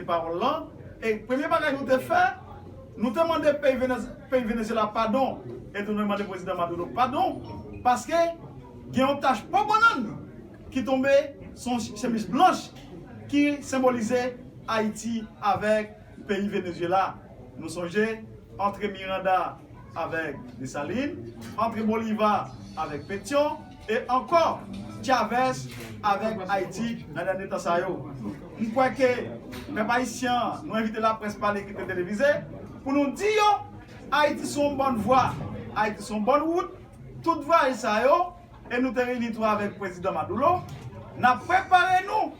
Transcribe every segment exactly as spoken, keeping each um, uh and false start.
pawòl lan. E premye bagay nou te fè, nou te mande peyi Venez- peyi Venezyela padon. E tou nou mande prezidan Maduro padon. Paske gen yon tach po bannann ki tonbe sou yon chemiz blanch ki senbolize Ayiti avèk peyi Venezyela. Nou sonje antre Miranda avèk Desalin, antre Boliva avèk Petyon, e ankò Chavez avèk Ayiti nan dènye tan sa yo. M kwè ke pèp ayisyen an, nou envite laprès pale, ki te televize, pou nou di yo Ayiti se yon bòn vwa, Ayiti se yon bòn wout, tout vwayaj sa yo, e nou te reyini tou avèk prezidan Maduro, n ap prepare nou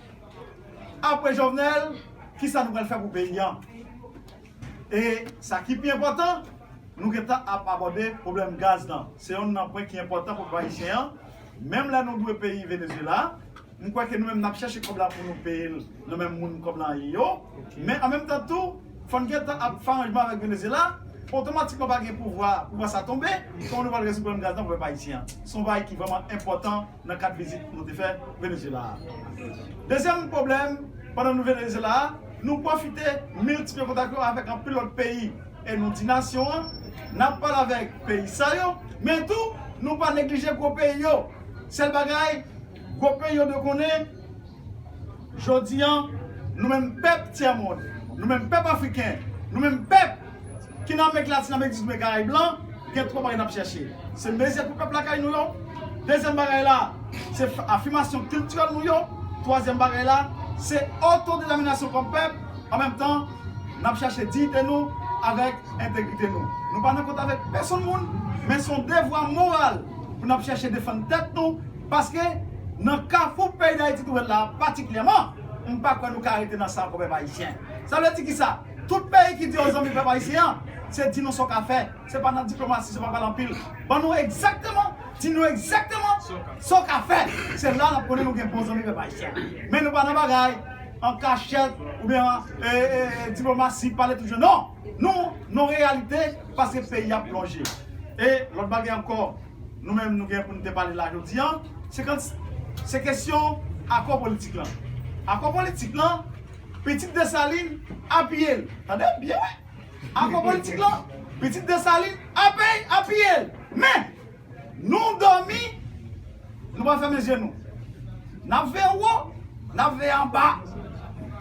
apre Jovenel, kisa nou pral fè pou peyi an. E sa ki pi enpòtan, nou gentan ap abòde pwoblèm gaz lan. Se yonn nan pwen ki enpòtan pou pèp ayisyen an. Menm lè nou dwe peyi Venezyela, m kwè ke nou menm n ap chèche kòb la pou nou peye l nan men moun kòb lan ye yo. Men an menm tan tou, fò n gentan ap fè aranjman avèk Venezyela. Otomatikman pa gen pouvwa, pouvwa sa tonbe, kòman nou pral rezoud pwoblèm gaz lan pou pèp ayisyen an. Se yon bagay ki vrèman enpòtan nan kad vizit nou te fè Venezyela a. Dezyèm pwoblèm, pandan nou Venezyela a, nou pwofite miltipliye kontak yo avèk anpil lòt peyi. E nou di nasyon an, n ap pale avèk peyi sa yo, men tou, nou pa neglije gwo peyi yo. Sèl bagay, gwo peyi yo dwe konnen, jodi an, nou menm pèp tyèmond, nou menm pèp afriken, nou menm pèp ki nan Amerik Latin, Amerik di Sid, Karayib lan, gen twa bagay n ap chèche. Se mezi pou pèp lakay nou yo. Dezyèm bagay la, se f- afimasyon kiltirèl nou yo. Twazyèm bagay la, se otodetèminasyon kòm pèp. An menm tan, n ap chèche diyite nou avèk entegrite nou. Nou pa nan kont avèk pèsonn moun, men se yon devwa moral pou n ap chèche defann tèt nou, paske nan kafou peyi Dayiti twouve l la patikilyèman, m pa kwè nou ka rete nan sa ankò, pèp ayisyen. Sa vle di kisa? Tout peyi ki di yo zanmi pèp ayisyen an, se di nou sa w ka fè. Se pa nan diplomasi, se pa pale anpil. Ban nou egzakteman, di nou egzakteman sa w ka fè. Se la n ap konnen nou gen bon zanmi pèp ayisyen. Men nou pa nan bagay an kachèt oubyen an e, e, e, diplomasi, pale toujou. Non! Nou, nou reyalite, paske peyi ap plonje. E lòt bagay ankò, nou menm nou gen pou nou te pale la jodi an, se kan, se kesyon akò politik lan. Akò politik lan, pitit Desalin apiye l. Tande byen, wi. Akò politik lan, pitit Desalin apiye, apiye l. Men, nou dòmi, nou pa fèmen je nou. N ap veye wo, n ap veye anba.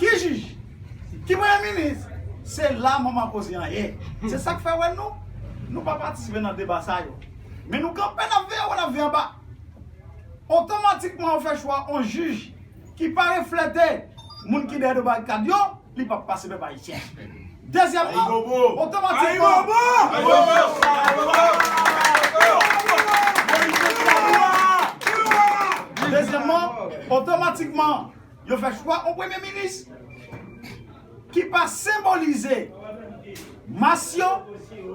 Ki jij? Ki premye minis? Se la manman koze an ye. Se sa k fè wè nou, nou pa patisipe nan deba sa yo. Men nou kanpe, n ap veye wo, n ap veye anba. Otomatikman, yo fè chwa yon jij ki pa reflete moun ki dèyè do barikad yo, li p ap pase pèp ayisyen. Dezyèmman, otomatikman, dezyèmman, otomatikman, yo fè chwa yon premye minis ki pa senbolize mas yo,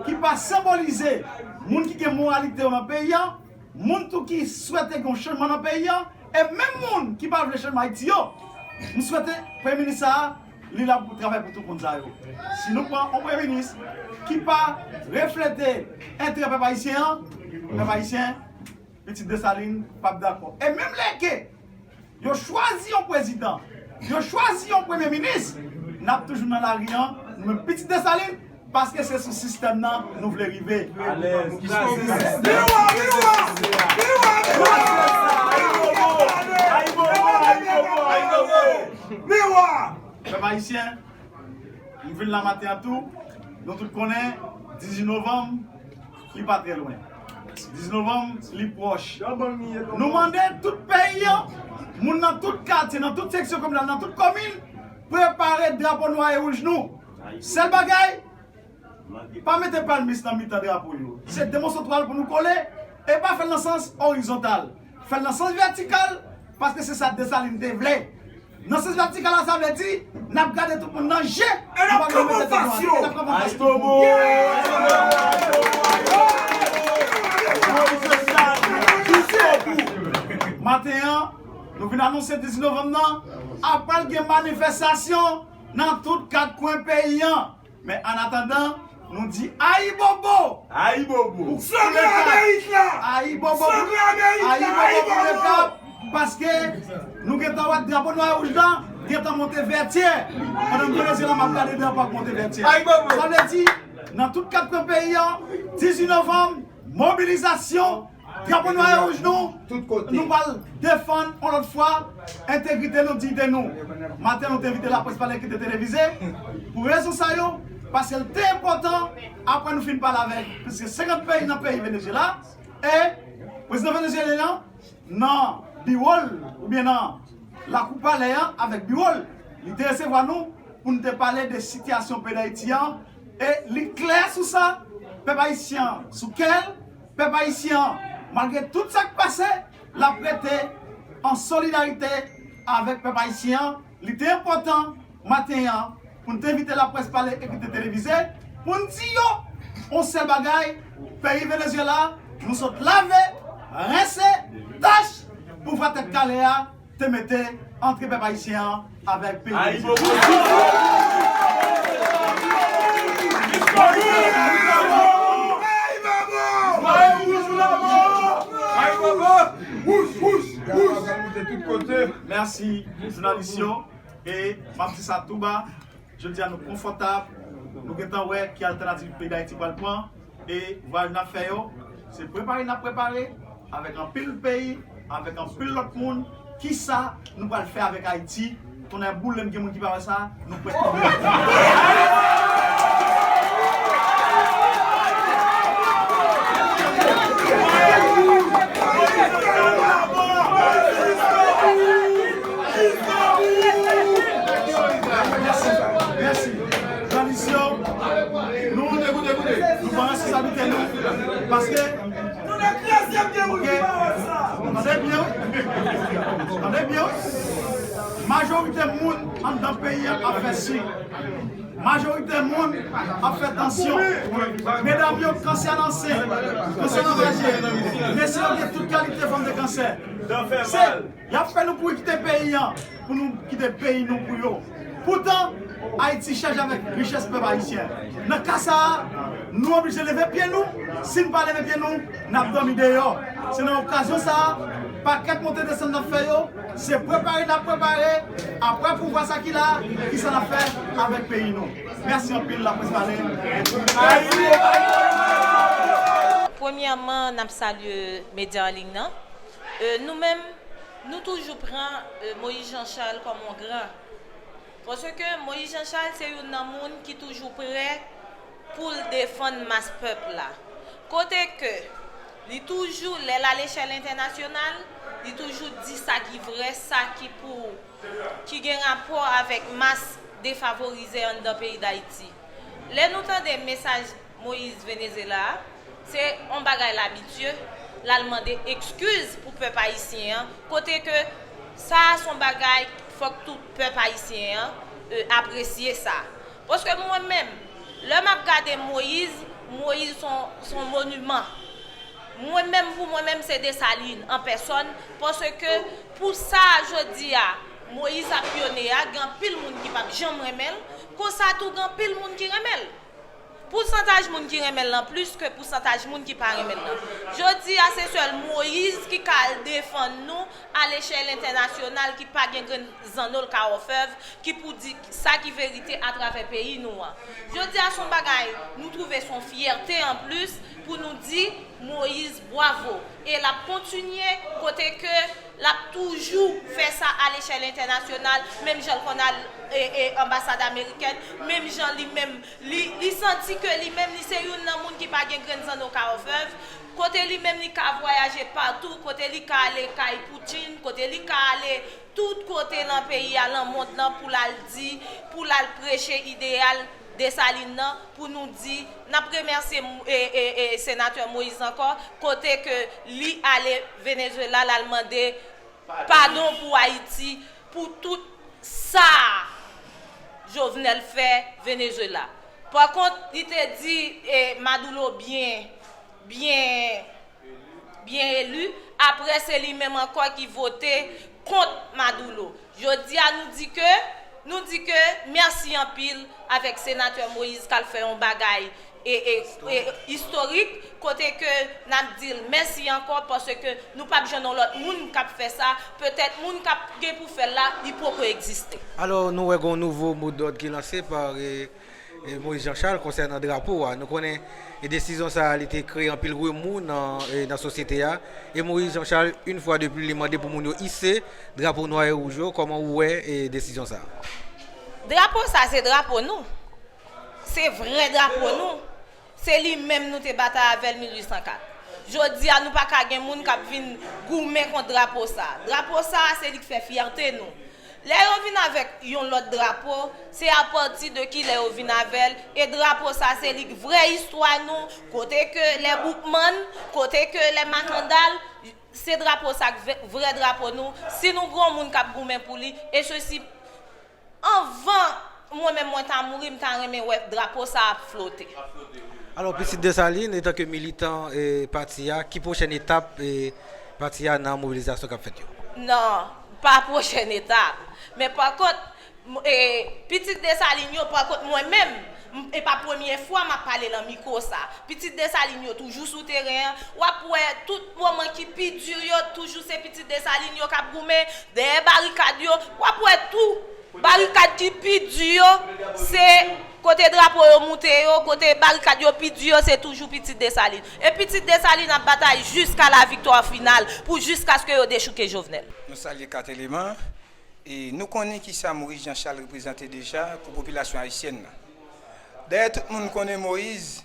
ki pa senbolize moun ki gen moralite yo nan peyi an, moun tou ki swete gen yon chanjman nan peyi an, e menm moun ki pa vle chanjman Ayiti yo. M swete premye minis sa a, li la pou travay pou tout moun sa yo. Si nou pran yon premye minis ki pa reflete enterè pèp ayisyen an, pèp ayisyen, pitit Desalin p ap dakò. E menm lè ke yo chwazi yon prezidan, yo chwazi yon premye minis, n ap toujou nan lari an, nou menm pitit Desalin, paske se sou sistèm nan nou vle rive. Alèz, kraze sistèm. Kraze sistèm. Kraze sistèm. Ayibobo, ayibobo, ayibobo. Pèp ayisyen, m vin la maten an tou, nou tout konnen, dizuit novanm, li pa trè lwen. Dizuit novanm, li pwòch. Nou mande tout peyi an, moun nan tout katye, nan tout seksyon kominal, nan tout komin, prepare drapo nwa e wouj nou. Sèl bagay, pa mete palmis nan mitan drapo yo. Se demonstratwa pou nou kole, e pa fè l nan sans orizontal. Fè l nan sans vètikal, paske se sa Desalin te vle. Nan sans vètikal la, sa vle di, n ap gade tout moun nan je, e n ap kanpe an fas yo. E n ap kanpe an fas yo. Ayibobo! Ayibobo! Ayibobo! Maten an, nou vin anonse dizuit novanm nan, ap pral gen manifestasyon nan tout kat kwen peyi an. Men annatandan, nou di ayibobo! Ayibobo! Pou Letrap! Ayibobo! Pou Letrap! Ayibobo pou Letrap! Paske nou gentan wè drapo nwa e wouj la, Gentan monte Vètyè. Pandan m Venezyela, m ap gade drapo ap monte Vètyè. Ay, babo. Sa vle di, nan tout kat kwen peyi an, dizuit novanm, mobilizasyon, drapo nwa e wouj nou, nou pral defann yon lòt fwa entegrite nou, diyite nou. Maten, nou te envite laprès pale ki te televize. Pou rezon sa yo, paske l te enpòtan, apre nou fin pale avèk plis ke senkant peyi nan peyi Venezyela, e prezidan venezyelyen an, nan biwo l, oubyen nan lakou palè an avèk biwo l, li te resevwa nou pou n te pale de sitiyasyon peyi Dayiti an, e li klè sou sa, pèp ayisyen an sou kè l, pèp ayisyen an, malgre tout sa k pase, l ap rete an solidarite avèk pèp ayisyen an. Li te enpòtan maten an pou n te envite laprès pale e ki te televize, pou n di yo yon sèl bagay, peyi Venezyela, nou sot lave, rense, tach, pouvwa Tèt Kale a te mete antre pèp ayisyen an avèk peyi Venezyela. Mèsi, jounalis yo. E m ap di sa tou ba, jodi a nou konfòtab, nou gentan wè ki altènativ peyi Dayiti pral pran, e vwayaj n ap fè yo, se prepare n ap prepare, avèk anpil peyi, avèk anpil lòt moun, kisa nou pral fè avèk Ayiti, tonnè boule m gen moun ki pa wè sa, nou pwès. Mèsi, mèsi. Tradisyon, nou, nou pran responsablite nou, paske, ok, tande byen, wi. Tande byen, wi. Majorite moun anndan peyi a ap fè sik. Majorite moun ap fè tansyon. Medam yo, kansè nan sen, kansè nan vajen. Mesye yo gen tout kalite fòm de kansè. Se, y ap fè nou kouri kite peyi an, pou nou kite peyi nou pou yo. Poutan, Ayiti chaje avèk richès pèp ayisyen. Nan ka sa a, nou oblije leve pye nou. Si n pa leve pye nou, n ap dòmi deyò. Se nan okazyon sa a, pakèt monte desann n ap fè yo, se prepare n ap prepare, apre pouvwa sa ki la, kisa n ap fè avèk peyi nou. Mèsi anpil, laprès pale. Premyèman, n ap salye medya an liy nan. E, nou menm, nou toujou pran, e, Moïse Jean Charles kòm yon gran. Paske Moïse Jean Charles se youn nan moun ki toujou prè pou l defann mas pèp la. Kote ke li toujou, lè l alechèl entènasyonal, li toujou di sa ki vrè, sa ki pou, ki gen rapò avèk mas defavorize anndan peyi Dayiti. Lè nou tande mesaj Moïse Venezuela a, se yon bagay labitye, l al mande ekskiz pou pèp ayisyen an, kote ke sa a se yon bagay fòk tout pèp ayisyen an, e, apresye sa. Paske mwen menm, lè m ap gade Moïse, Moïse se yon, se yon moniman. Mwen menm, pou mwen menm, se Desalin an pèsòn, paske pou sa a jodi a, Moïse ap pyone a, gen anpil moun ki p ap janm renmen l, konsa tou gen anpil moun ki renmen l. Pousantaj moun ki renmen l lan plis ke pousantaj moun ki pa renmen l lan. Jodi a, se sèl Moïse ki ka al defann nou alechèl entènasyonal, ki pa gen grenn zanno l ka ofèv, ki pou di sa ki verite atravè peyi nou an. Jodi a, se yon bagay nou twouve se yon fyète anplis pou nou di Moïse bwavo. E l ap kontinye kote ke l ap toujou fè sa alechèl entènasyonal, menm jan l konn al, e, e, anbasad amerikèn, menm jan li menm, li, li santi ke li menm, li se youn nan moun ki pa gen grenn zanno ka ofèv, kote li menm, li ka vwayaje patou, kote li ka ale kay Poutine, kote li ka ale tout kote lan peyi a, lan mond lan, pou l al di, pou l al preche ideyal Desalin nan, pou nou di, n ap remèsye, e, e, e, senatè Moïse ankò, kote ke li ale Venezuela, l al mande padon pou Ayiti, pou tout sa Jovenel fè Venezuela. Pa kont, li te di, e, Maduro byen, byen, byen eli. Apre, se li menm ankò ki vote kont Maduro. Jodi a, nou di ke, nou di ke mèsi anpil avèk senatè Moïse k al fè yon bagay e, e, e, istorik, Kote ke n ap di l mèsi ankò, paske nou p ap jwenn yon lòt moun k ap fè sa, petèt moun k ap gen pou fè l la, li poko egziste. Alò, nou wè gen yon nouvo modòd ki lanse pa e, e Moïse Jean Charles konsènan drapo a. Nou konnen e desizyon sa a, li te kreye anpil remou nan, e, nan sosyete a. E Moïse Jean Charles, yon fwa de pli, li mande pou moun yo ise drapo nwa e wouj yo. Kòman ou wè e desizyon sa a? Drapo sa, se drapo nou. Se vrè drapo nou. Se li menm nou te batay avè l mil uit san kat. Jodi a, nou pa ka gen moun k ap vin goumen kont drapo sa. Drapo sa, se li k fè fyète nou. Lè yo vin avèk yon lòt drapo, se apati de ki lè yo vin avè l. E drapo sa, se li k vrè istwa nou, kote ke lè Boukman, kote ke lè Makandal, se drapo sa k vre, vrè drapo nou. Si nou gen yon moun k ap goumen pou li, e sesi anvan mwen menm mwen ta mouri, m ta renmen wè drapo sa ap flote. Alò, Pitit Desalin, etanke militan e pati a, ki pwochèn etap e pati a nan mobilizasyon k ap fèt yo? Non, pa pwochèn etap. Men pa kont, m- e, Pitit Desalin yo, pa kont mwen menm, m- e pa premye fwa m ap pale nan mikwo sa. Pitit Desalin yo toujou sou teren an. W ap wè tout moman ki pi di yo, toujou se Pitit Desalin yo k ap goumen dèyè barikad yo. W ap wè tou. Barikad ki pi di yo, se kote drapo yo moute yo, kote barikad yo pi di yo, se toujou Pitit Desalin. E Pitit Desalin ap batay jiska la viktwa final pou jiskaske yo dechouke Jovenel. Nou salye kat eleman. E nou konnen kisa Moïse Jean Charles reprezante deja pou popilasyon ayisyèn nan. Dayè tout moun konnen Moïse,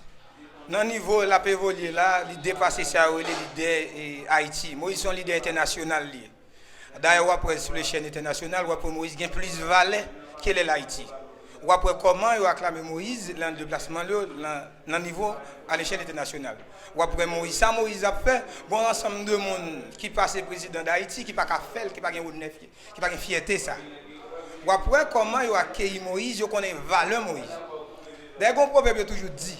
nan nivo l ap evolye la, li depase sa yo rele lidè e, Ayiti. Moïse se yon lidè entènasyonal li ye. Dayè w ap wè sou lechèl entènasyonal, w ap wè Moïse gen plis valè ke lè l Ayiti. W ap wè kòman yo aklame Moïse nan deplasman l yo nan, nan nivo alechèl entènasyonal. W ap wè Moïse, sa Moïse ap fè, gon ansanm de moun ki pase prezidan Dayiti ki pa ka fè l, ki pa gen onè, ki pa gen fyète sa. W ap wè kòman yo akeyi Moïse, yo konnen valè Moïse. Dayè gon pwovèb yo toujou di,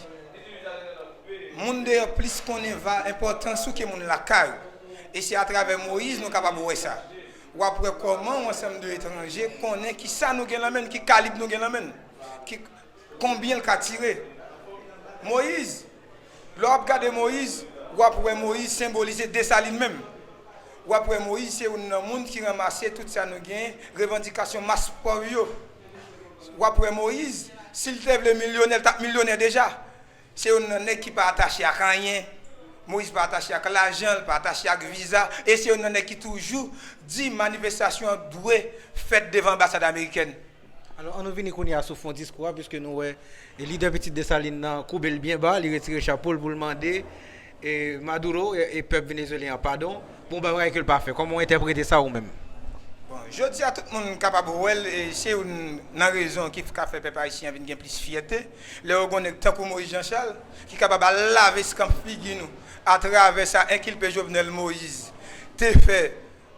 moun deyò plis konnen va enpòtans ou ke moun lakay ou. E se atravè Moïse nou kapab wè sa. W ap wè kòman yon ansanm de etranje konnen kisa nou gen nan men n, ki kalib nou gen nan men n, ki, konbyen l ka tire. Moïse, lè w ap gade Moïse, w ap wè Moïse senbolize Desalin menm. W ap wè Moïse se youn nan moun ki ranmase tout sa nou genyen, revandikasyon mas pòv yo. W ap wè Moïse, si l te vle milyonè, l t ap milyonè deja. Se youn nan nèg ki pa atache ak anyen. Moïse pa atache ak lajan, l pa atache ak viza. E se youn nan nèg ki toujou di manifestasyon an dwe fèt devan anbasad amerikèn. Alò, ann nou vini kounye a sou fon diskou a, piske nou wè e lidè Pitit Desalin nan koube l byen ba, li retire chapo l pou l mande e Maduro e, e pèp venezuelyen an padon pou yon bagay ke l pa fè. Kòman w entèprete sa ou menm? Bon, jodi a tout moun kapab wè l, e se youn nan rezon ki ka fè pèp ayisyen an vin gen plis fyète. Lè yo gon nèg tankou Moïse Jean Charles ki kapab al lave eskanp figi nou atravè sa enkilpe Jovenel Moïse te fè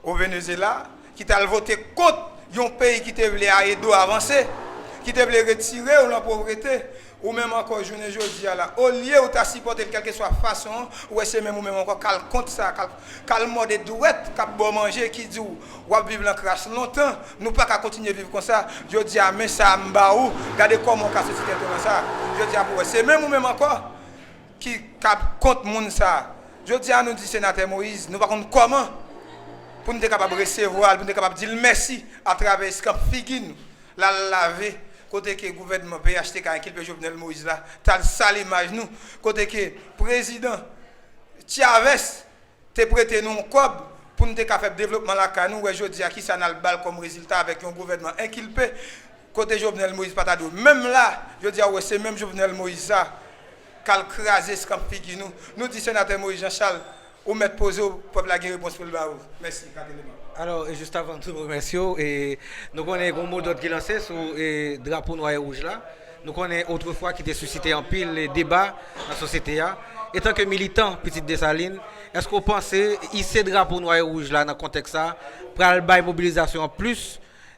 o Venezuela, ki t al vote kont yon peyi ki te vle ede w avanse, ki te vle retire w nan povrete, ou menm ankò jounen jodi a la, olye ou ta sipòte l kèlkeswa fason an, ou wè se menm ou menm ankò k al kont sa, k al, k al mòde dwèt k ap ba w manje, ki di w w ap viv nan kras lontan, nou pa ka kontinye viv konsa, jodi a men sa a m ba ou, gade kòman w ka soti tèt ou nan sa, jodi a pou w wè se menm ou menm ankò ki k ap kont moun sa. Jodi a nou di senatè Moïse, nou pa konn kòman pou n te kapab resevwa l, pou n te kapab di l mèsi atravè eskanp figi nou l al lave, kote ke gouvènman P H T K enkilpe Jovenel Moïse la t al sal imaj nou, kote ke prezidan Chavez te prete nou yon kòb pou n te ka fè devlopman lakay nou, ou wè jodi a kisa n al ba l kòm rezilta avèk yon gouvènman enkilpe, kote Jovenel Moïse pa ta dwe menm la, jodi a ou wè se menm Jovenel Moïse sa k al kraze eskanp figi nou. Nou di senatè Moïse Jean Charles, ou mèt poze w, pèp la gen repons pou l ba ou. Mèsi, kat eleman. Alò, e jis avan tout, m remèsye w. E nou konnen gen yon modòd ki lanse sou e drapo nwa e wouj la. Nou konnen otrefwa ki te sisite anpil e deba nan sosyete a. Etanke militan Pitit Desalin, èske w panse ise drapo nwa e wouj la nan kontèks sa a pral bay mobilizasyon an plis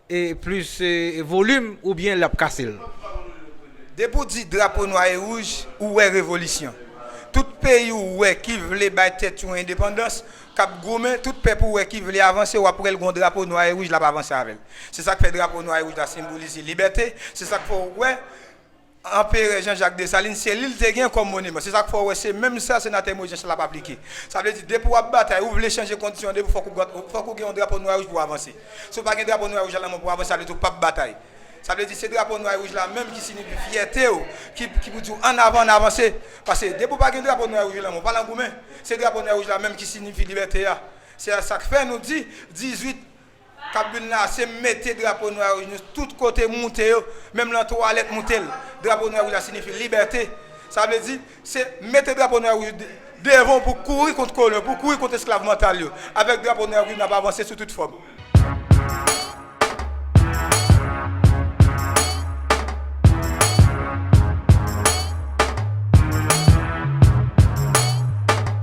e plis e volim oubyen l ap kase l? Depi w di drapo nwa e wouj, ou wè revolisyon. Tout peyi ou wè ki vle bay tèt yo endepandans, k ap goumen, tout pèp ou wè ki vle avanse, w ap wè l gon drapo nwa e wouj, l ap avanse avè l. Se sa k fè drapo nwa e wouj la senbolize libète, se sa k fè w wè Anperè Jean Jacques Dessalines, se li l te gen kòm moniman. Se sa k fè w wè se menm sa senatè Moïse Jean Charles ap aplike. Sa vle di, depi w ap batay, ou vle chanje kondisyon, depi fòk ou, fòk ou gen yon drapo nwa e wouj pou w avanse. Si w pa gen drapo nwa e wouj la nan men w pou w avanse, sa vle di w p ap batay. Sa vle di, se drapo nwa e wouj la menm ki siyifi fyète w, ki, ki pou di w ann avan, ann avanse. Paske depi w pa gen drapo nwa e wouj la nan men w, w pa nan goumen. Se drapo nwa e wouj la menm ki siyifi libète a. Se sa k fè nou di, dizuit k ap vin la, se mete drapo nwa e wouj nou tout kote, moute yo, menm nan twalèt moute l. Drapo nwa e wouj la siyifi libète. Sa vle di, se mete drapo nwa e wouj de- devan pou kouri kont kolon, pou kouri kont esklav mantal yo. Avèk drapo nwa e wouj, n ap avanse sou tout fòm.